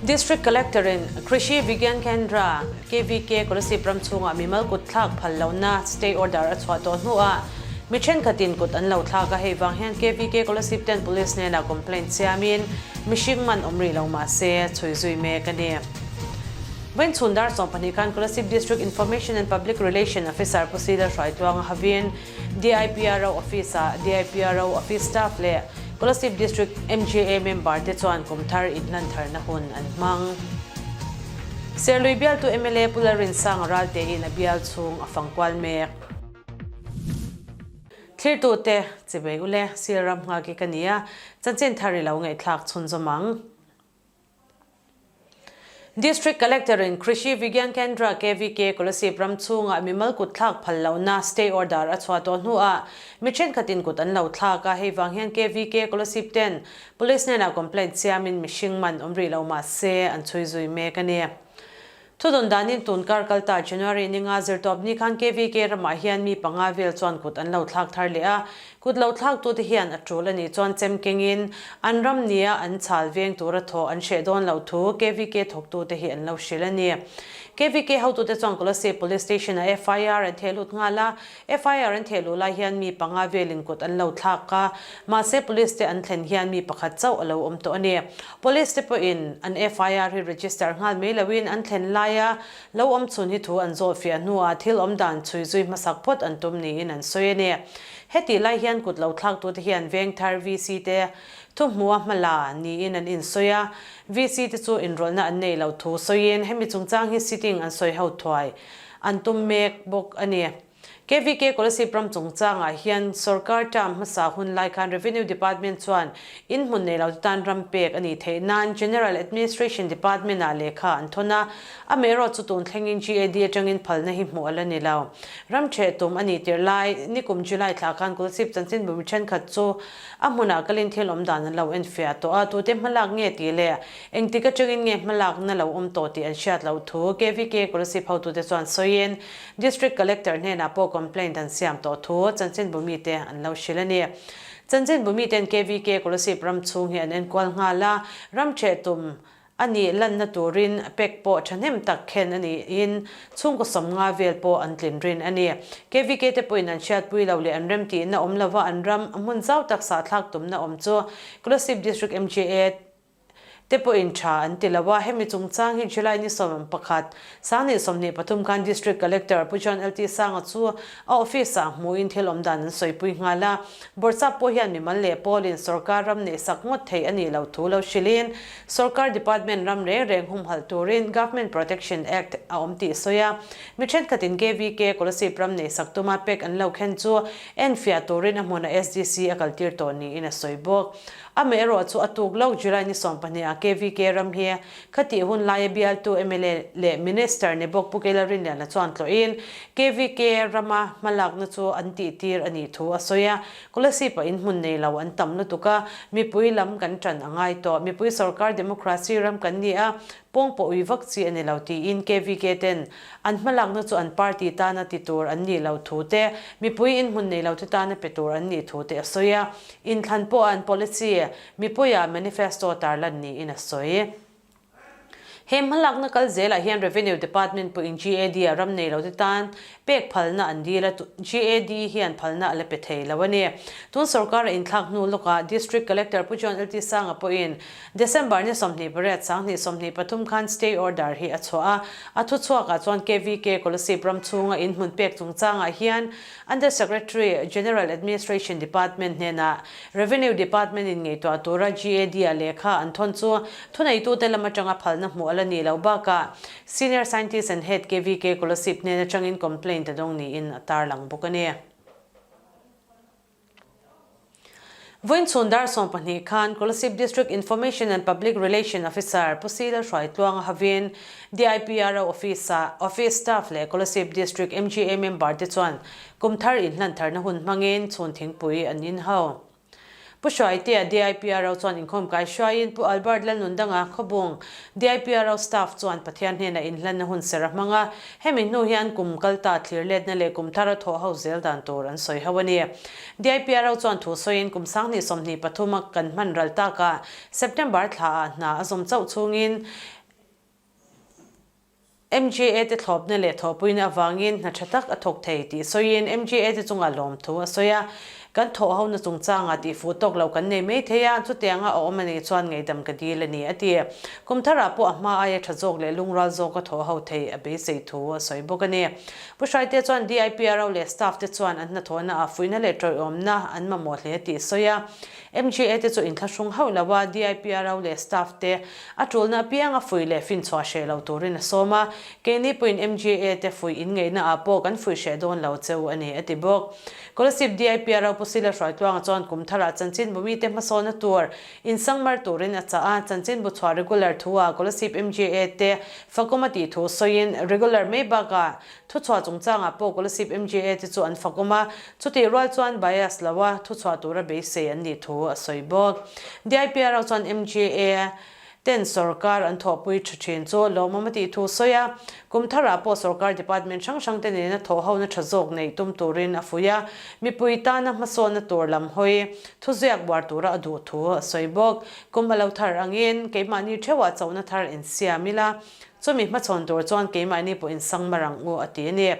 District Collector in Krishi Vigyan Kendra, KVK, Kolasib ram chhungah mimal kut thlak phal lohna stay order a chhuah tawh hnuah mi thenkhatin kut an lo thlak a, hei vang hian KVK Kolasib ten Police hnenah complaint siamin mihring man awm rih lo mah se chhui zui mek a ni. Vawiin chhun dar 12 khan Kolasib District Information and Public Relation Officer Pu Sila Hruaitluanga havin DIPRO Office-ah DIPRO Office Staff leh Kolasib District MJA member te chuan kum thar inhlantharna hun an hmang. Serlui bialtu mla Pu Lalrinsanga Raltein a bial chhung a fang kual mek. Thlirtute, Chibei ule, Sil ram nghak i ka ni a, chanchin thar i lo ngaihthlak chhunzawm ang. District Collector in Krishi Vigyan Kendra, KVK, Kolasib ram chhungah mimal kut thlak phal lohna stay order a chhuah tawh hnuah mi thenkhatin kut an lo thlak a, hei vang hian KVK Kolasib ten Police hnenah complaint siamin mihring man awm rih lo mah se an chhui zui mek a ni. Thudawn danin tun kar kal ta January ninga zirtawp ni khan KVK ramah hian mi panga vel chuan kut an lo thlak thar leh a, kut lo thlaktute hian a tul a nih chuan chem kengin an ram nia an chhal veng tura thaw an hreh dawn loh thu KVK thawktute hi an lo hrilh a ni. KVK hotute chuan Kolasib Police Station-ah FIR an theh lut nghal a, FIR an theh luh lai hian mi panga velin kut an lo thlak a, mahse police te an thlen hian mi pakhat chauh a lo awm tawh a ni. Police te pawhin an FIR hi register nghal mai loin an thlen laia lo awm chhun hi thu an zawh fiah hnuah thil awm dan chhui zui hmasak phawt an tum niin an sawi a ni. Hetih lai hian kut lo thlaktute hian Vengthar VC te thu hmuha hmala niin an insawi a, VC te chu inrawlhna an nei lo thu sawiin hemi chungchang hi sitting an sawi ho thuai an tum mek bawk a ni. KVK Kolasib ram chungchangah hian sorkar term hmasa hun lai khan Revenue Department chuan in hmun nei lo te tan ram pek a nih theih nan General Administration Department ah lehkha an thawn a, amaherawh chu tun thlengin GAD atangin phalna hi hmuh a la ni lo. Ram theh tum a nih tirh lai nikum July thla khan Kolasib chanchinbu mi thenkhat chu a hmunah kalin thil awm dan an lo enfiah tawh a, tute hmalak nge tih leh Engtik atangin nge hmalakna lo awm tawh tih an hriat loh thu KVK Kolasib hotute chuan sawiin District Collector hnenah pawh complaint an siam tawh thu chanchinbu mite an lo hrilh a ni. Chanchinbu miten KVK Kolasib ram chhung hi an enkual nghal a, ram theh tum a nih lanna turin pek pawh thahnem tak khen a niin chhungkaw 50 vel pawh an tlin rin a ni. KVK te pawhin an hriatpui lo leh an remtihna awm lova an ram hmun zau tak sahthlak tumna awm chu Kolasib District MJA te pawhin tha an ti lo a, hemi chungchang hi July ni 11, 2023 khan District Collector Pu John LT Sanga chu a office-ah hmuhin thil awm dan an sawipui nghal a. Bawrhsap pawh hian mimal leh pawlin sorkar ram neih sak ngawt theih a nih loh thu lo hrilhin sorkar department ram reng reng humhalh turin Government Protection Act a awm tih sawi a. Mi thenkhatin KVK Kolasib ram neih sak tuma pek an lo khen chu enfiah turin a hmuna SDC a kaltir tawh niin a sawi bawk. Amaherawh chu a tuk lo July ni 12 ah KVK ram hi khatih hun laia bialtu mla leh Minister ni bawk Pu Keila Rinliana chuan tlawhin KVK rama hmalakna chu an tihtir a nih thu a sawi a. Kolasib-ah in hmun nei lo an tam lutuk a, mipui lam kan tan a ngai tawh. Mipui sorkar democracy ram kan ni a, pawng pawh ui vak chi a ni lo tiin KVK ten An hmalakna chu an party tana ti tur an nih loh thu te, mipui inhmun nei lote tana pe tur an nih thu te a sawi a. Inthlan pawh an policy, mipuia manifesto tarlan niin a sawi. He hmalakna kal zelah hian Revenue Department pawhin GAD-a ram nei lote tan pek phalna an dil a, GAD hian phalna a la pe thei lo a ni. Tun sorkara inthlak hnu lawkah District Collector Pu John LT Sanga pawhin December ni 28, 2023 khan stay order hi a chhuah a, a thuchhuakah chuan KVK Kolasib ram chhunga in hmun pek chungchangah hian Under Secretary, General Administration Department hnenah Revenue Department in ngaihtuah tura GAD-a lehkha an thawn chu thuneitute lam atanga phalna hmuh a la nih loh bakah Senior Scientist and Head KVK Kolasib hnen atangin complaint a dawng niin a tarlang bawk a ni. Vawiin chhun dar 12 khan Kolasib District Information and Public Relation Officer Pu Sila Hruaitluanga hovin DIPRO Office-ah Office Staff leh Kolasib District MGA member te chuan kum thar inhlantharna hun hmangin chhun thingpui an inho. Pu Hruaitea DIPRO chuan inkhawm kai hruaiin Pu Albert Lalnundanga Khawbung DIPRO staff chuan Pathian hnena inhlanna hun ser a hmang a, hemi hnu hian kum kalta thlirletna leh kum thara thawh ho zel dan tur an sawi ho a ni. DIPRO chuan thu sawiin kum 2023 a kan hman ral takah September thlaah hna a zawm chauh chungin MGA te thlawpna leh thawhpuina avangin hna tha tak a thawk thei tih sawiin MGA te chungah lawmthu a sawi a. Kan thawh hona chungchangah tihfuh tawk lo kan nei mai thei a, chutianga a awm a nih chuan ngaihdam ka dil a ni, a ti. Kum tharah pawh a hma aia tha zawk leh lungrual zawka thawh ho thei a beisei thu a sawi bawk a ni. Pu Hraite chuan DIPRO leh staff te chuan an hnathawhna ah fuihna leh tawiawmna an mamawh hle tih sawi a. MGA te chu inthlahrung hauh lo a, DIPRO leh staff te a tulna apianga fuih leh finchhuah hreh lo turin a sawm a, keini pawhin MGA te fuih in ngeihna ah pawh kan fuih hreh dawn lo cheu a ni, a ti bawk. Kolasib DIPRO Pu Sila Hruaitluanga chuan kum tharah chanchinbu mite hmasawna tur insangmar turin a chah a, chanchinbu chhuah regular thu ah Kolasib MGA te fakawm a tih thu sawiin regular mai bakah Thuchhuah chungchangah pawh Kolasib MJA te chu an fakawm a, chutih rual chuan bias lo a thuchhuah tura beisei an nih thu a sawi bawk. DIPRO chuan MJA ten sorkar an thawhpui tha thin chu lawmawm a tih thu sawi a, kum tharah pawh sorkar department hrang hrang te nena thawhhona tha zawk neih tum turin a fuih a, mipui tana hmasawnna tur lam hawi thuziak buar tura a duh thu a sawi bawk. Kum a lo thar angin keimahni theuhah chauhna thar insiam ila, Chumi hmachhawn tur chuan keimahni pawh insang mar ang u, a ti a ni.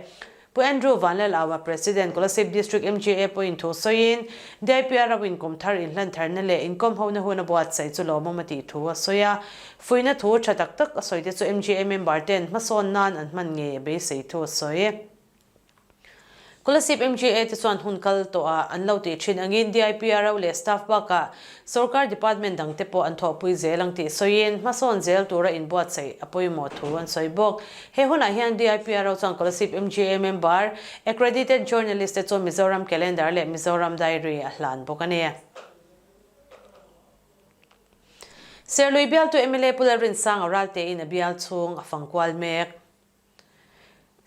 Pu Andrew Vanlalaua, President, Kolasib District MGA pawhin thu sawiin, DIPR in kum thar inhlan tharna leh inkawm hona hun a buatsaih chu lawmawm a tih thu a sawi a. Fuihna thu tha tak tak a sawite chu MGA member ten hmasawn nan an hman ngei a beisei thu a sawi. Kolasib MGA te chuan hun kal tawhah an lo tih thin angin DIPRO leh staff bakah sorkar department dang te pawh an thawhpui zel ang tih sawiin hmasawn zel tura inbuatsaih a pawimawh thu an sawi bawk. He hunah hian DIPRO chuan Kolasib MGA member, accredited journalist te chu Mizoram Calendar leh Mizoram Diary a hlan bawk a ni. Serlui bialtu mla Pu Lalrinsanga Raltein a bial chhung a fangkual mek.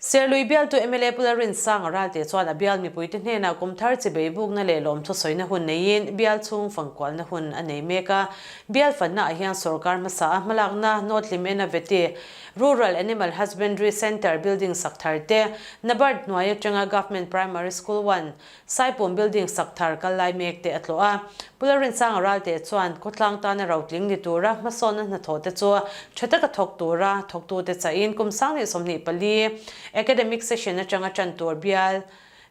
Serlui bialtu mla Pu Lalrinsanga Ralte chuan a bial mipuite hnenah kum thar chi beibukna leh lawmthu sawina hun neiin bial chhung fangkualna hun a nei mek a. Bial fanna ah hian sorkar hmasa a hmalakna North Limena Veti Rural Animal Husbandry Centre building sak thar te, NABARD hnuai atanga Government Primary School One Saipum building sak thar kal lai mek te a tlawh a. Pu Lalrinsanga Ralte chuan khawtlang tana rotling ni tura hmasawnna hnathawh te chu tha taka thawk tura thawktute chahin kum 2024 academic session atanga tan tur bial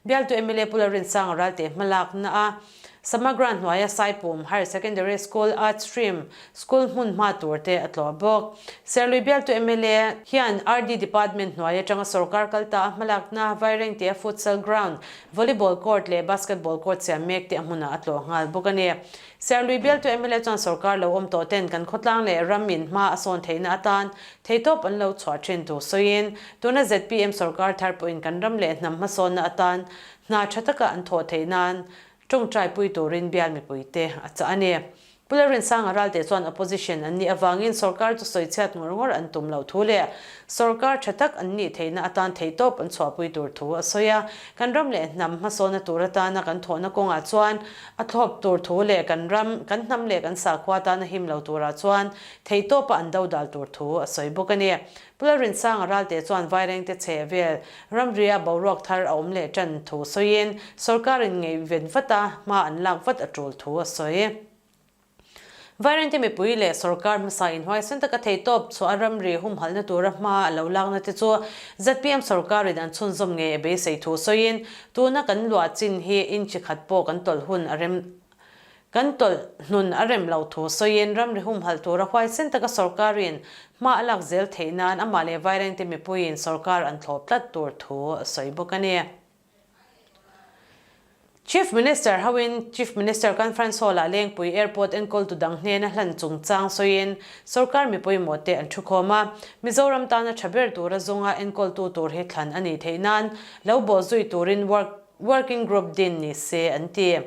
bialtu mla Pu Lalrinsanga Ralte hmalakna a Samagra hnuaia Saipum Higher Secondary School Arts Stream School hmun hma tur te a tlawh bawk. Serlui bialtu mla hian RD Department hnuai atanga sorkar kal ta a hmalakna Vairengte Futsal Ground, Volleyball Court leh Basketball Court siam mek te a hmunah a tlawh nghal bawk a ni. Serlui bialtu mla chuan sorkar lo awm tawh ten kan khawtlang leh ram in hma a sawn theihna atan theihtawp an lo chhuah thin thu sawiin tuna zpm sorkar thar pawhin kan ram leh hnam hmasawnna atan hna tha taka an thawh theih nan tawngtai pui turin bial mipuite a chah a ni. Pu Lalrinsanga Ralte chuan opposition an nih avangin sorkar chu sawichhiat ngawr ngawr an tum loh thu leh sorkar tha tak an nih theihna atan theihtawp an chhuahpui tur thu a sawi a. Kan ram leh hnam hmasawna tur atana kan thawhna kawngah chuan a thlawp tur thu leh kan ram, kan hnam leh kan sakhua tana him lo turah chuan theihtawpa an dodal tur thu a sawi bawk a ni. Pu Lalrinsanga Ralte chuan Vairengte chhe vel ramria boruak thar a awm leh tan thu sawiin sorkarin ngaihven vat a, hma an lak vat a tul thu a sawi. Vairengte mipui leh sorkar hmasa inhuaisen taka theitawp chhuah a ramri humhalhna tura hma a lo lakna te chu zpm sorkarin an chhunzawm ngei a beisei thu sawiin tuna kan luah chin hi inchi khat pawh kan tawlh hun a rem Kan tawlh hnun a rem lo thu sawiin ramri humhalh tura huaisen taka sorkarin hma a lak zel theih nan amah leh Vairengte mipuiin sorkar an thlawp tlat tur thu a sawi bawk a ni. Chief Minister hoin Chief Minister Conference Hall-ah Lengpui Airport enkawltu dang hnena hlan chungchang sawiin sorkar mipui mawhte an thukhawm a, Mizoram tana tha ber tura zawnga enkawltu tur hi thlan a nih theih nan lo bawhzui turin work Working Group din ni se an ti.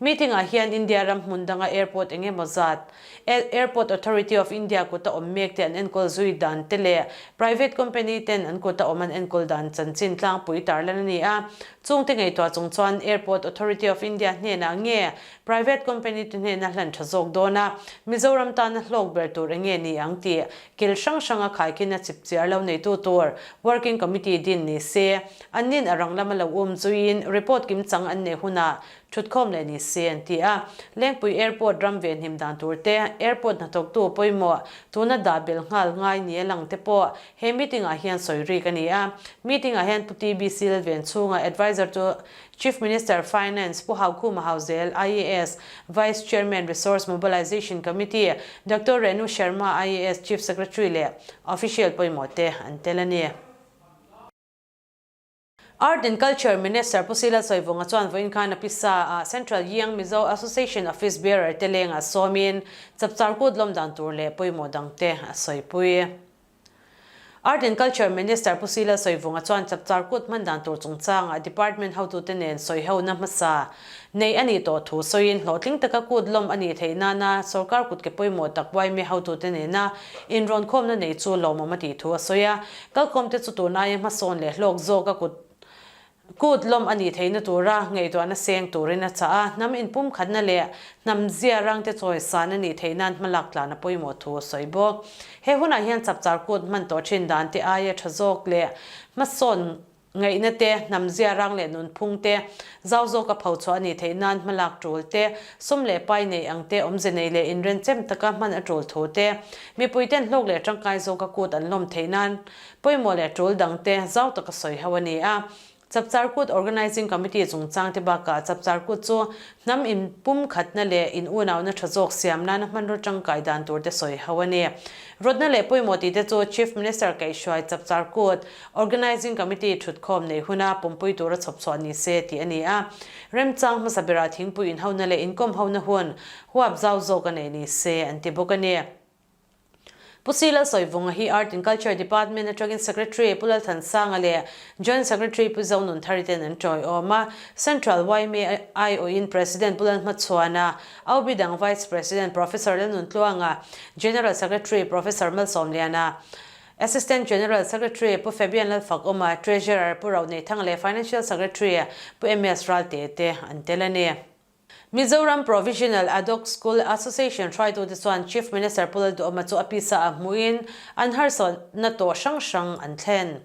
Meeting-ah hian India ram hmun danga airport eng emaw zat, Airport Authority of India kuta awm mek te an enkawl zui dan te leh private company ten an kuta awm an enkawl dan chanchin tlangpui tarlan a ni a. Chungte ngaihtuah chung chuan Airport Authority of India hnenah nge private company te hnena hlan tha zawk dawn a, Mizoram tana hlawk ber tur eng nge ni ang tih kil hrang hranga khaikhin a chip chiar lo neitu tur Working Committee din ni se, an nin a rang lama lo um zuiin report kimchang an neih hunah Thutkhawm leh ni se an ti a. Lengpui Airport ram venhim dan tur te, Airport hnathawktu pawimawh tuna dah belh nghal ngai ni a lang te pawh he meeting ah hian sawi rik a ni a. Meeting ah hian Pu TBC Lalven chhunga Adviser to Chief Minister, Finance, Pu Haukhuma Hauzel, IAS, Vice Chairman, Resource Mobilisation Committee, Doctor Renu Sharma, IAS, Chief Secretary leh Official pawimawh te an tel a ni. Art and Culture Minister Pu Sila Sawivunga chuan vawiin khan a pisa ah Central Young Mizo Association Office Bearer te lengah sawmin chapchar kut lawm dan tur leh pawimawh dang te a sawipui. Art and Culture Minister Pu Sila Sawivunga chuan chapchar kut hman dan tur chungchangah Department hotute nen sawihona hmasa nei a nih tawh thu sawiin hlawhtling taka kut lawm a nih theih nana sorkar kutke pawimawh tak YMA hotute nena inrawnkhawmna nei chu lawmawm a tih thu a sawi a. Kalkhawmte chu tun aia hmasawn leh hlawk zawka kut kut lawm a nih theihna tura ngaihtuahna seng turin a chah a, hnam inpumkhatna leh hnam zia rangte chawisan a nih theih nan hmalak tlan a pawimawh thu a sawi bawk. He hunah hian chapchar kut hman tawh thin dan te aia tha zawk leh hmasawn Ngaihna te, hnam zia rang leh nunphung te, zau zawka pho chhuah a nih theih nan hmalak tul te, sum leh pai neih ang te, awmze nei leh inrenchem taka hman a tul thu te, mipui ten hlawk leh tangkai zawka kut an lawm theih nan pawimawh leh tul dang te zau taka sawi ho a ni a. Chapchar Kut Organising Committee chungchang te bakah Chapchar Kut chu hnam inpumkhatna leh in unauna tha zawk siam nana hmanraw tangkai dan tur te sawi ho a ni. Rawtna leh pawimawh tih te chu Chief Minister kaihhruai Chapchar Kut Organising Committee thutkhawm nei huna pumpui tura chhawp chhuah ni se tih a ni a. Remchang hmasa berah thingpui inhona leh inkawm hona hun huap zau zawk a nei ni se an ti bawk a ni. Pu Si Lalsawivunga hi Art and Culture Department atangin Secretary Pu Lalthansanga leh Joint Secretary Pu Zonunthari ten an tawiawm a. Central yma aiawhin President Pu Lalhmachhuana, Aubi dang Vice President Professor Lalnuntluanga, General Secretary Professor Malsawmliana, Assistant General Secretary Pu Fabian Lalfakawma, Treasurer Pu Roneithanga leh Financial Secretary Pu MS Ralte te an tel a ni. Mizoram Provisional Adhoc School Association hruaitute chuan Chief Minister Pu Lalduhawma chu a pisa ah hmuhin an harsatna tawh hrang hrang an thlen.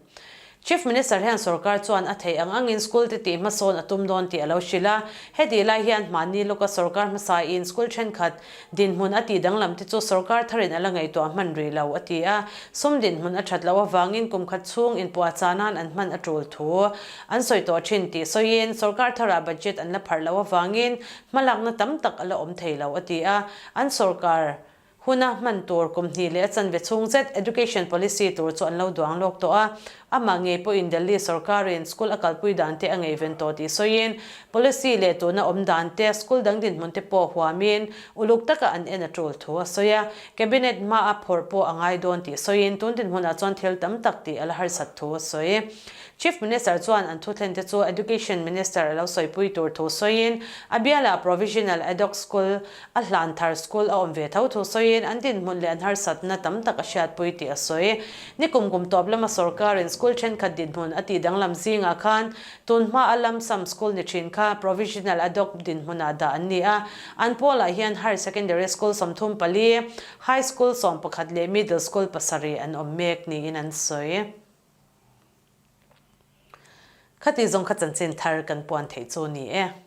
Chief Minister hian sorkar chuan a theih ang angin school te tih hmasawn a tum dawn tih a lo hrilh a. Hetih lai hian hmanni lawka sorkar hmasain school thenkhat dinhmun a tih danglam te chu sorkar tharin a la ngaihtuah hman rih lo a ti a. Sum dinhmun a that loh avangin kum khat chhung inpuah chah nan an hman a tul thu an sawi tawh thin tih sawiin sorkar tharah budget an la pharh loh avangin hmalakna tam tak a la awm thei lo a ti a. An sorkar Huna hman tur kum hnih leh a chanve chhung zet Education Policy tur chu an lo duang lawk tawh a, amah ngei pawhin Delhi sorkarin school a kalpui dan te a ngaihven tawh tih sawiin, policy leh tuna awm dan te, school dang dinhmun te pawh huamin uluk taka an en a tul thu a sawi a, Cabinet hmaa phawrh pawh a ngai dawn tih sawiin tun dinhmunah chuan thil tam tak tih a la harsat thu a sawi. Chief Minister chuan an thuthlente chu Education Minister a lo sawipui tur thu sawiin, a bialah Provisional Adhoc School A hlan thar school a awm ve tho thu sawiin an dinhmun leh an harsatna tam tak a hriatpui tih a sawi. Ni kum kum tawp lama sorkarin school thenkhat dinhmun a tih danglam zingah khan tun hma a lump sum school ni thin kha provisional ad hoc dinhmunah dah an ni a. An pawlah hian higher secondary school 34, high school 11 leh middle school pasarih an awm mek niin an sawi. Khati zawng kha chanchin thar kan puan theih chu ni e.